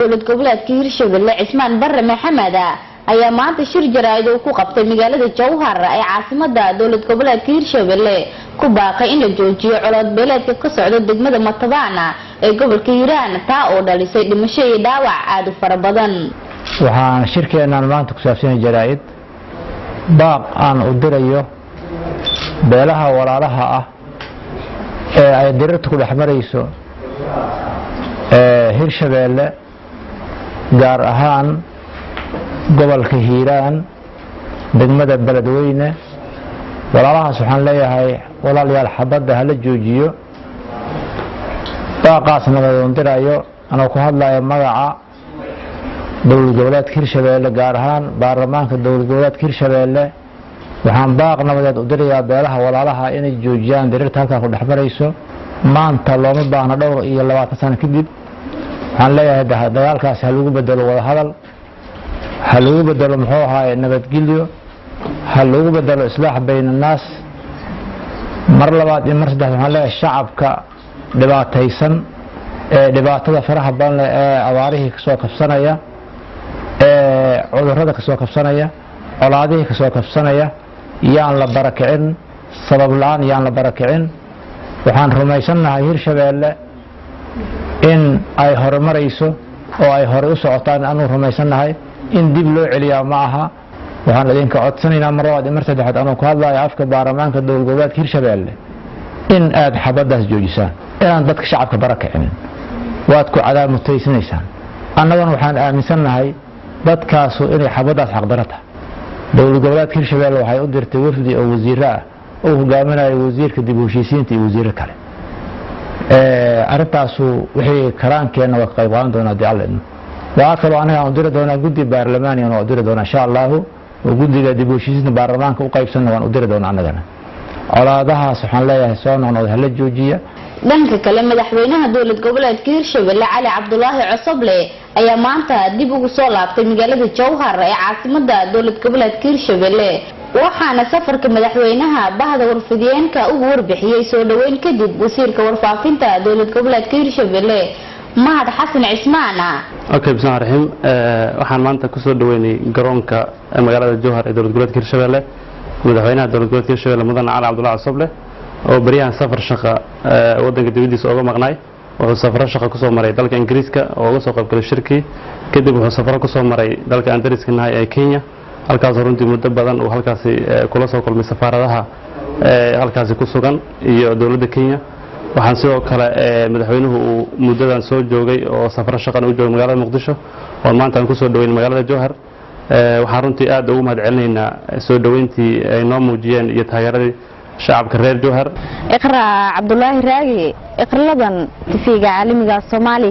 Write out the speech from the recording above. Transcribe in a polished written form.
Dowlad goboleedka Hirshabelle Cismaan Barre Maxamed ayaa maanta shir jaraa'id uu ku qabtay magaalada Jowhar ee caasimada dowlad goboleedka Hirshabelle ku baaqay in la joojiyo colaad beeleedka ka socda degmada Matabaan ee gobolka Hiiraan, taa oo dhalisay dhimasho iyo dhaawac aada u fara badan. Waxaan shirkeennan maanta ku saabsan yahay jaraa'id baaq aan u dirayo beelaha walaalaha ah ee ay dirirta ku dhex marayso ee Hirshabeelle, gaar ahaan gobolka Hiiraan, degmada Beledweyne. Walaalahaas waxaan leeyahay, walaalayaal, xabadda hala joojiyo. Baaqaas nabadoon dirayo anoo ku hadlayo magaca dowlad goboleedka Hirshabeelle, gaar ahaan baarlamaanka dowlad goboleedka Hirshabeelle, waxaan baaq nabadeed u dirayaa beelaha walaalaha inay joojiyaan dirirta halkaa ku dhex marayso. Maanta looma baahno, 24 sano kadib. Waxaan leeyahay dagaalkaas ha lagu bedelo wadahadal, ha lagu bedelo, muxuu ahaaye, nabadgelyo, ha lagu bedelo islaax bayn annaas. Mar labaad iyo mar saddex waxaan leeyahay shacabka dhibaataysan ee dhibaatada faraha badan leh, ee abaarihii kasoo kabsanaya, ee cudurrada kasoo kabsanaya, colaadihii kasoo kabsanaya, yaan la barakicin sabab la-aan, yaan la barakicin. Waxaan rumaysannahay Hirshabeelle in ay horumarayso oo ay horey u socotaan anuu rumaysannahay. In dib loo celiyaa ma aha. Waxaan idinka codsanaynaa mar labaad iyo mar saddexaad, anuu ku hadlayo afka baarlamaanka dowlad goboleedka Hirshabeelle, in aad xabaddaas joojisaan, inaan dadka shacabka barakicinin. Waad ku cadaab mutaysanaysaan. Annaguna waxaan aaminsannahay dadkaasu inay xabaddaas xaqdaro tahay. Dowlad goboleedka Hirshabeelle waxay u dirtay wafdi oo wasiiro ah oo hogaaminayo wasiirka dib u heshiisiinta iyo wasiiro kale. Arrintaasu wixii karaankeenna waa ka qayb qaadan doonaa haddii Alla idmo. Waxaa kaloo anaga aan u diri doonaa guddi baarlamaaniyan waa u diri doonaa, insha Allahu, oo guddiga dib u heshiisiinta baarlamaanka u qaybsanna waan u diri doonaa annagana. Colaadahaas waxaan leeyahay soo noqnoqda hala joojiya. Dhanka kale, madaxweynaha dowlad goboleedka Hirshabelle Cali Cabdulaahi Cosoble ayaa maanta dib ugu soo laabtay magaalada Jowhar ee caasimada dowlad goboleedka Hirshabelle, waxaana safarka madaxweynaha bahda warfidiyeenka ugu warbixiyey soo dhaweyn kadib wasiirka warfaafinta dowlad goboleedka Hirshabelle Mahad Xasan Cismaan. Okay, bismillahi raxiim. Waxaan maanta kusoo dhaweynay garoonka magaalada Jowhar ee dowlad goboleedka Hirshabelle madaxweynaha dowlad goboleedka Hirshabelle, mudane Cali Cabdullahi Cosoble, oo baryahan safar shaqa waddanka dibaddiisa ooga maqnaay. Wuxuu safaro shaqa kusoo maray dalka Ingiriiska oo uga soo qaybgalay shirkii. Kadib wuxuu safaro kusoo maray dalka aan dariska nahay ee Kenya, halkaasoo runtii muddo badan uu halkaasi kula soo kulmay safaaradaha halkaasi ku sugan iyo dowladda Kenya. Waxaan sidoo kale madaxweynuhu uu muddadan soo joogay oo safaro shaqan u joogay magaalada Muqdisho, oo maanta aan kusoo dhaweyn magaalada Jowhar. Waxaan runtii aad ugu mahad celinaynaa soo dhoweyntii ay noo muujiyeen iyo taageeradii shacabka reer Jowhar. Iqra Cabdulaahi Raagi, Iqraladan, TV-ga caalamiga Soomaali.